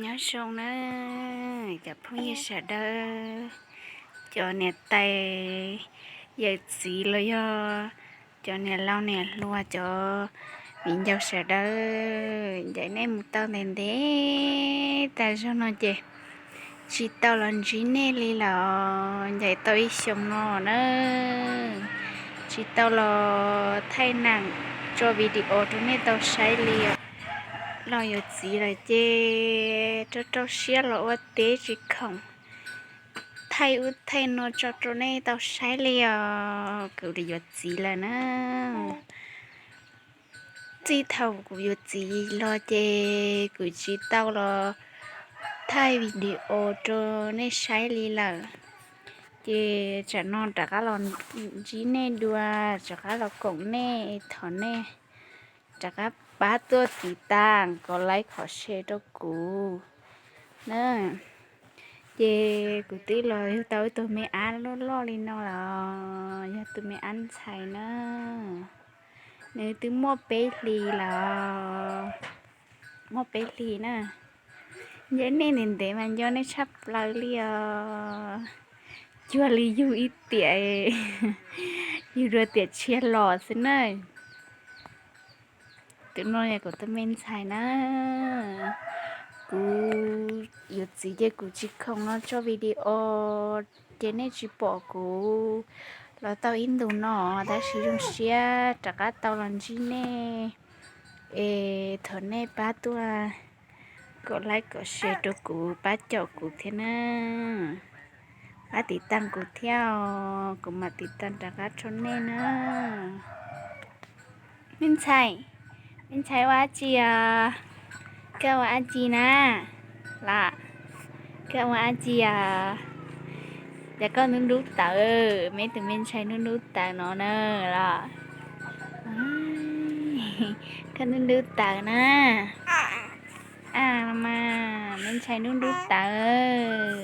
Nyob zoo na, cov phooj ywg sawv daws, cov niam tais yawm txiv los yog cov niam laus niam hluas, cov viv ncaus sawv daws, ncaim nej mus tau ntev ntev tas zog no ces tsis tau los ntsib nej li lawm. Ncaim tau ib xyoos no na, tsis tau los thaij neem tso video rau nej tau saib li. Los yuav txiv lawm ces rau rau siab los ua teb tsis khoom thaij ub thaij no tso rau nej tau saib li os. Kuv yuav txiv lawm na. Txij thaum kuv yuav txiv los ces kuv tsis tau los thaij video rau nej saib li lawm. Ces tsam no rov qab los ntsib nej dua, rov qab los koom nej, thov nej rov qab pab tuaj tiv tas, kov like, kov share rau kuv na. Ces kuv twb los yug tau ib tug me ab loj loj li no los, yog tus me ab ntxhais na. Nws twb muaj peb hlis los, muaj peb hlis na. Ncaim nej ntev ntev mas nco nej tshaj plaws li os. Cuag li yug ib tiam, yug dua tiam tshiab los xwb na. Tus no yog kuv tus me ntxhais na. Kuv yuav txiv ces kuv tsis khoom los tso video ces nej tsis pom kuv los tau ib ntus no, tab sis zoo siab rov qab tau los ntsib nej es thov nej pab tuaj kom like kom share rau kuv, pab caum kuv thiab na. Pab tiv tas kuv thiab os, kuv mam tiv tas rov qab rau nej na. Me ntxhais, me ntxhais ua dab tsi os? Koj ua dab tsi na? Los, koj ua dab tsi os? Cas koj ntub ntub tawv, me tus me ntxhais ntub ntub tawv no na los? Koj ntub ntub tawv na. A mas, me ntxhais ntub ntub tawv.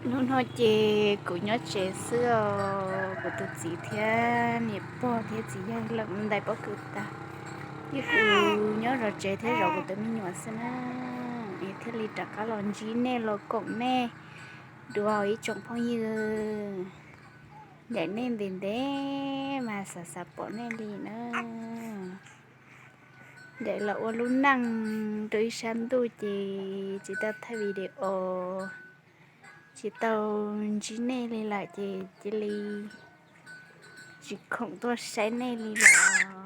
Hnub no ces kuv nyob tsev xwb os, kuv tus txiv thiab niam pog thiab txiv yawg lawm ntais pob kws tas, ces kuv nyob zov tsev thiab zov kuv tus me nyuam xwb na. Es thiaj li rov qab los ntsib nej los koom nej dua ib tsoom phooj ywg. Ncaim nej ntev ntev mas xav xav pom nej li na. Ncaim los ua lub neej rau ib sab ntuj ces tsis tau thaij video, tsis tau ntsib nej li lawm ces cia li tsis khoom tuaj saib nej li lawm.